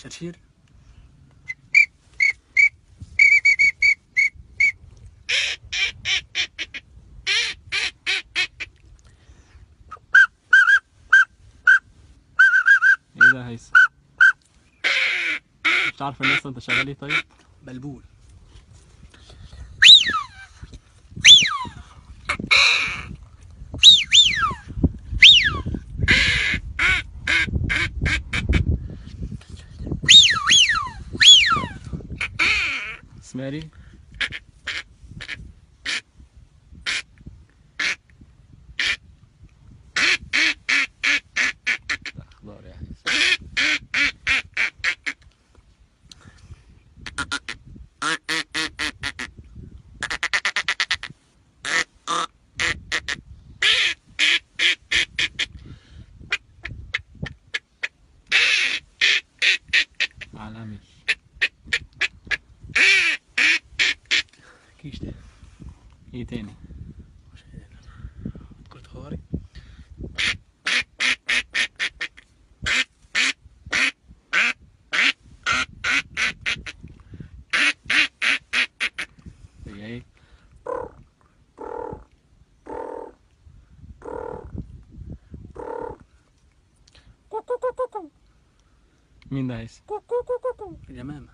شرشير. ايه ده يا هيثم؟ مش عارف الناس انت شغال ايه طيب؟ بلبول. سماري. اخضر يا هيثم. عالمي. كيش ده. ايه تاني؟ كرة خواري. هي ايه؟ مين ده هيثم؟ اليمامة.